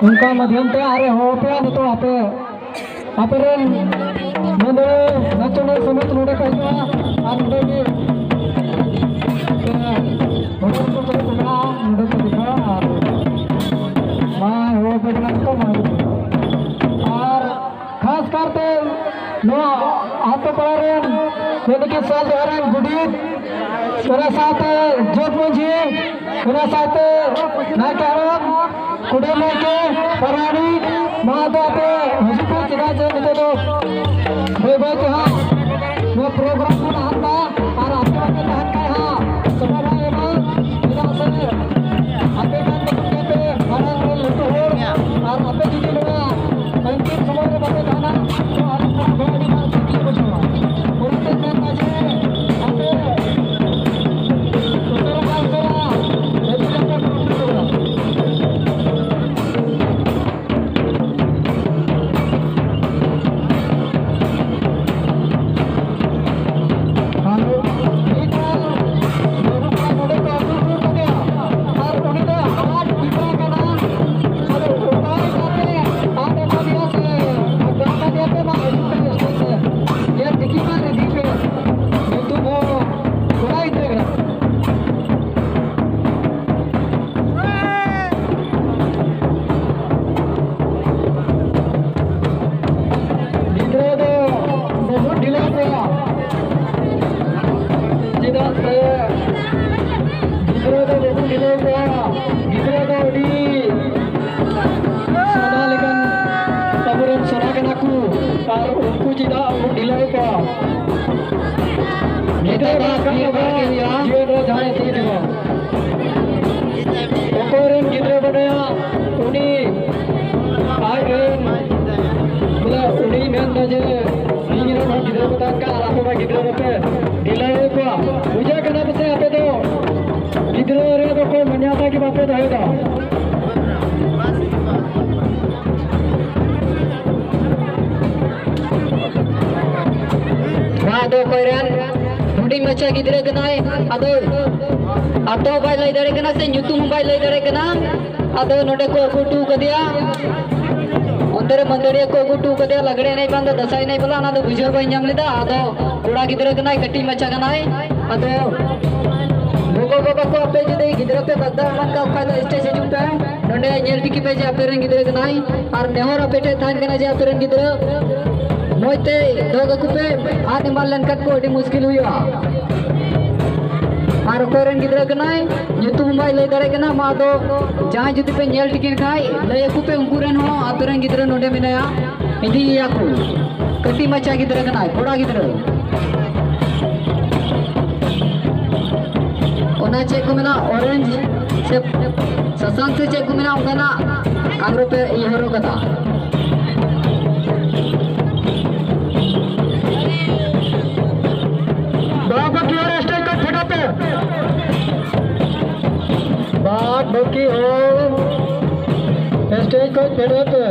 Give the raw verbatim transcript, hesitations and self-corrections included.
ᱚᱱᱠᱟ ᱢᱟᱫᱷᱭᱚᱢ ᱛᱮ ᱟᱨ ᱦᱚᱦᱚ ᱯᱮᱭᱟ ᱱᱤᱛᱚᱜ ᱟᱯᱮ, ᱟᱯᱮ ᱨᱮᱱ ᱢᱟᱹᱫᱟᱹᱲᱤᱭᱟᱹ ᱱᱟᱪᱚᱱᱤᱭᱟᱹ ᱥᱚᱢᱮᱛ ᱱᱚᱰᱮ ᱠᱚ ᱦᱤᱡᱩᱜᱼᱟ ᱟᱨ ᱱᱚᱰᱮ ᱜᱮ ᱱᱚᱰᱮ ᱠᱚ ᱪᱟᱞᱟᱜ ᱠᱟᱱᱟ, ᱱᱚᱰᱮ ᱠᱚ ᱫᱮᱠᱷᱟᱣᱟ ᱟᱨ ᱢᱟ ᱦᱚᱦᱚ ᱯᱮ ᱠᱟᱱᱟ ᱱᱤᱛᱚᱜ ᱢᱟ ᱦᱤᱡᱩᱜ ᱯᱮ᱾ ᱟᱨ ᱠᱷᱟᱥ ᱠᱟᱨᱛᱮ ᱱᱚᱣᱟ ᱟᱛᱳ ᱯᱟᱲᱟ ᱨᱮᱱ ᱡᱮᱞᱮᱠᱟ ᱥᱟᱞ ᱡᱟᱦᱟᱸ ᱨᱮᱱ ᱜᱩᱰᱤᱛ, ᱚᱱᱟ ᱥᱟᱶᱛᱮ ᱡᱚᱜᱽ ᱢᱟᱹᱡᱷᱤ, ᱚᱱᱟ ᱥᱟᱶᱛᱮ ᱱᱟᱭᱠᱮ ᱦᱟᱲᱟᱢ, ᱠᱩᱰᱟᱹᱢ ᱱᱟᱭᱠᱮ, ᱯᱟᱨᱟᱱᱤᱠ, ᱱᱚᱣᱟ ᱫᱚ ᱟᱯᱮ ᱦᱤᱡᱩᱜ ᱯᱮ, ᱪᱮᱫᱟᱜ ᱡᱮ ᱱᱤᱛᱚᱜ ᱫᱚ ᱵᱟᱹᱭ ᱵᱟᱹᱭ ᱛᱮ ᱦᱟᱸᱜ ᱱᱚᱣᱟ ᱯᱨᱳᱜᱨᱟᱢ ᱵᱚᱱ ᱟᱦᱟᱱ ᱫᱟ ᱟᱨ ᱟᱯᱮ ᱵᱟᱯᱮ ᱛᱟᱦᱮᱱ ᱠᱷᱟᱱ ᱦᱟᱸᱜ ᱥᱚᱵᱷᱟ ᱵᱟᱭ ᱮᱢᱟ, ᱪᱮᱫᱟᱜ ᱥᱮ ᱟᱯᱮ ᱠᱟᱱ ᱛᱟᱵᱚᱱ ᱜᱮᱭᱟ ᱯᱮ ᱢᱟᱨᱟᱝ ᱨᱮᱱ ᱞᱟᱹᱴᱩ ᱦᱚᱲ ᱟᱨ ᱟᱯᱮ ᱡᱩᱫᱤ ᱱᱚᱣᱟ ᱟᱹᱭᱠᱟᱹᱛ ᱥᱚᱢᱚᱭ ᱨᱮ ᱵᱟᱯᱮ ᱛᱟᱦᱮᱱᱟ, ᱛᱚ ᱟᱞᱮ ᱠᱷᱚᱱ ᱦᱚᱸ ᱟᱹᱰᱤ ᱢᱟᱨᱟᱝ ᱠᱩᱠᱞᱤ ᱵᱩᱡᱷᱟᱹᱣᱟ᱾ ᱚᱱᱟᱛᱮ ᱢᱮᱱᱫᱟ ᱡᱮ ᱟᱯᱮ ᱩᱥᱟᱹᱨᱟ ᱠᱷᱚᱱ ᱩᱥᱟᱹᱨᱟ ᱦᱤᱡᱩᱜ ᱨᱮᱭᱟᱜ ᱯᱮ ᱠᱩᱨᱩᱢᱩᱴᱩ ᱠᱟᱫᱟ᱾ ᱟᱨ ᱢᱤᱫ ᱵᱟᱨ ᱵᱟᱹᱵᱩ ᱠᱚᱲᱟ ᱱᱚᱰᱮ ᱠᱚ ᱟᱹᱜᱩ ᱦᱚᱴᱚ ᱠᱟᱫᱮᱭᱟ᱾ ᱟᱨ ᱩᱱᱤ ᱫᱚ ᱟᱡ ᱜᱤᱫᱽᱨᱟᱹ ᱠᱟᱱᱟ᱾ ᱟᱫᱚ ᱚᱠᱟ ᱞᱮᱠᱟᱛᱮ ᱟᱫ ᱟᱠᱟᱫᱮᱭᱟ ᱥᱮ ᱟᱫ ᱟᱠᱟᱫᱮᱭᱟ ᱯᱮ ᱢᱟ ᱦᱤᱡᱩᱜ ᱯᱮ ᱥᱴᱮᱡ ᱨᱮ᱾ ᱧᱮᱞ ᱴᱷᱤᱠ ᱯᱮ ᱟᱨ ᱤᱫᱤ ᱯᱮ᱾ ᱧᱩᱛᱩᱢ ᱦᱚᱸ ᱠᱚᱲᱟ ᱜᱤᱫᱽᱨᱟᱹ ᱠᱟᱱᱟ᱾ ᱜᱤᱫᱽᱨᱟᱹ ᱫᱚ ᱵᱟᱵᱚᱱ ᱰᱷᱤᱞᱟᱹᱣ ᱠᱚᱣᱟ, ᱪᱮᱫᱟᱜ ᱥᱮ ᱜᱤᱫᱽᱨᱟᱹ ᱫᱚ ᱵᱟᱵᱚᱱ ᱰᱷᱤᱞᱟᱹᱣ ᱠᱚᱣᱟ᱾ ᱜᱤᱫᱽᱨᱟᱹ ᱫᱚ ᱟᱹᱰᱤ ᱥᱚᱱᱟ ᱞᱮᱠᱟᱱ ᱟᱵᱚᱨᱮᱱ ᱥᱚᱱᱟ ᱠᱟᱱᱟ ᱠᱚ, ᱟᱨ ᱩᱱᱠᱩ ᱪᱮᱫᱟᱜ ᱵᱚᱱ ᱰᱷᱤᱞᱟᱹᱣ ᱠᱚᱣᱟ? ᱜᱤᱫᱽᱨᱟᱹ ᱵᱟᱝᱠᱷᱟᱱ ᱟᱵᱚ ᱡᱤᱭᱚᱱ ᱨᱮ ᱡᱟᱦᱟᱸᱭ ᱪᱮᱫ ᱦᱚᱸ ᱚᱠᱚᱭ ᱨᱮᱱ ᱜᱤᱫᱽᱨᱟᱹ ᱢᱮᱱᱟᱭᱟ, ᱩᱱᱤ ᱟᱡ ᱨᱮᱱ, ᱵᱚᱞᱮ, ᱩᱱᱤ ᱢᱮᱱᱫᱟ ᱡᱮ, "ᱤᱧ ᱨᱮᱱ ᱦᱚᱸ ᱜᱤᱫᱽᱨᱟᱹ ᱠᱚ ᱛᱟᱦᱮᱱ ᱠᱷᱟᱱ ᱟᱨ ᱟᱯᱮ ᱢᱟ ᱜᱤᱫᱽᱨᱟᱹ ᱵᱟᱯᱮ ᱰᱷᱤᱞᱟᱹᱭᱮᱫ ᱠᱚᱣᱟ᱾ ᱵᱩᱡᱷᱟᱹᱜ ᱠᱟᱱᱟ ᱯᱮᱥᱮ ᱟᱯᱮ ᱫᱚ ᱜᱤᱫᱽᱨᱟᱹ ᱨᱮ ᱫᱚ ᱠᱚ ᱢᱟᱱᱭᱟᱛᱟ ᱜᱮ ᱵᱟᱯᱮ ᱫᱚᱦᱚᱭᱮᱫᱟ?" ᱱᱚᱣᱟ ᱫᱚ ᱚᱠᱚᱭ ᱨᱮᱱ ᱦᱩᱰᱤᱧ ᱢᱟᱪᱷᱟ ᱜᱤᱫᱽᱨᱟᱹ ᱠᱟᱱᱟᱭ, ᱟᱫᱚ ᱟᱛᱳ ᱦᱚᱸ ᱵᱟᱭ ᱞᱟᱹᱭ ᱫᱟᱲᱮᱭᱟᱜ ᱠᱟᱱᱟ ᱥᱮ ᱧᱩᱛᱩᱢ ᱦᱚᱸ ᱵᱟᱭ ᱞᱟᱹᱭ ᱫᱟᱲᱮᱭᱟᱜ ᱠᱟᱱᱟ᱾ ᱟᱫᱚ ᱱᱚᱰᱮ ᱠᱚ ᱟᱹᱜᱩ ᱦᱚᱴᱚ ᱠᱟᱫᱮᱭᱟ, ᱚᱱᱛᱮ ᱨᱮ ᱢᱟᱹᱫᱟᱹᱲᱤᱭᱟᱹ ᱠᱚ ᱟᱹᱜᱩ ᱦᱚᱴᱚ ᱠᱟᱫᱮᱭᱟ, ᱞᱟᱜᱽᱲᱮ ᱮᱱᱮᱡ ᱵᱟᱝ ᱫᱚ ᱫᱟᱸᱥᱟᱭ ᱮᱱᱮᱡ ᱵᱚᱞᱮ, ᱚᱱᱟ ᱫᱚ ᱵᱩᱡᱷᱟᱹᱣ ᱵᱟᱹᱧ ᱧᱟᱢ ᱞᱮᱫᱟ᱾ ᱟᱫᱚ ᱠᱚᱲᱟ ᱜᱤᱫᱽᱨᱟᱹ ᱠᱟᱱᱟᱭ, ᱠᱟᱹᱴᱤᱡ ᱢᱟᱪᱷᱟ ᱠᱟᱱᱟᱭ᱾ ᱟᱫᱚ ᱜᱚᱜᱚ ᱵᱟᱵᱟ ᱠᱚ, ᱟᱯᱮ ᱡᱩᱫᱤ ᱜᱤᱫᱽᱨᱟᱹ ᱯᱮ ᱵᱟᱜᱽᱫᱟ ᱮᱢᱟᱱ ᱠᱟᱜ ᱠᱷᱟᱡ ᱫᱚ stage ᱦᱤᱡᱩᱜ ᱯᱮ, ᱱᱚᱰᱮ ᱧᱮᱞ ᱴᱷᱤᱠ ᱯᱮ ᱡᱮ ᱟᱯᱮ ᱨᱮᱱ ᱜᱤᱫᱽᱨᱟᱹ ᱠᱟᱱᱟᱭ᱾ ᱟᱨ ᱱᱮᱦᱚᱨ ᱟᱯᱮ ᱴᱷᱮᱱ ᱛᱟᱦᱮᱱ ᱠᱟᱱᱟ ᱡᱮ ᱟᱯᱮ ᱨᱮᱱ ᱜᱤᱫᱽᱨᱟᱹ ᱢᱚᱡᱽ ᱛᱮ ᱫᱚᱦᱚ ᱠᱟᱠᱚ ᱯᱮ, ᱟᱫ ᱮᱢᱟᱱ ᱞᱮᱱᱠᱷᱟᱱ ᱠᱚ ᱟᱹᱰᱤ ᱢᱩᱥᱠᱤᱞ ᱦᱩᱭᱩᱜᱼᱟ᱾ ᱟᱨ ᱚᱠᱚᱭ ᱨᱮᱱ ᱜᱤᱫᱽᱨᱟᱹ ᱠᱟᱱᱟᱭ, ᱧᱩᱛᱩᱢ ᱦᱚᱸ ᱵᱟᱭ ᱞᱟᱹᱭ ᱫᱟᱲᱮᱭᱟᱜ ᱠᱟᱱᱟ᱾ ᱢᱟ ᱟᱫᱚ ᱡᱟᱦᱟᱸᱭ ᱡᱩᱫᱤ ᱯᱮ ᱧᱮᱞ ᱴᱷᱤᱠᱮᱱ ᱠᱷᱟᱡ, ᱞᱟᱹᱭ ᱟᱠᱚ ᱯᱮ ᱩᱱᱠᱩ ᱨᱮᱱ ᱦᱚᱸ ᱟᱛᱳ ᱨᱮᱱ ᱜᱤᱫᱽᱨᱟᱹ ᱱᱚᱰᱮ ᱢᱮᱱᱟᱭᱟ, ᱤᱫᱤᱭᱮᱭᱟ ᱠᱚ᱾ ᱠᱟᱹᱴᱤᱡ ᱢᱟᱪᱷᱟ ᱜᱤᱫᱽᱨᱟᱹ ᱠᱟᱱᱟᱭ, ᱠᱚᱲᱟ ᱜᱤᱫᱽᱨᱟᱹ᱾ ᱚᱱᱟ ᱪᱮᱫ ᱠᱚ ᱢᱮᱱᱟ, orange ᱥᱮ ᱥᱟᱥᱟᱝ ᱥᱮ ᱪᱮᱫ ᱠᱚ ᱢᱮᱱᱟ, ᱚᱱᱠᱟᱱᱟᱜ ᱟᱝᱨᱚᱵ ᱯᱮ ᱤᱭᱟᱹ ᱦᱚᱨᱚᱜ ᱠᱟᱫᱟ᱾ ᱵᱟᱫ ᱵᱟᱹᱠᱤ ᱦᱚᱲ stage ᱠᱷᱚᱱ ᱯᱷᱮᱰᱚᱜ ᱯᱮ᱾ ᱵᱟᱫ ᱵᱟᱹᱠᱤ ᱦᱚᱲ stage ᱠᱷᱚᱱ ᱯᱷᱮᱰᱚᱜ ᱯᱮ᱾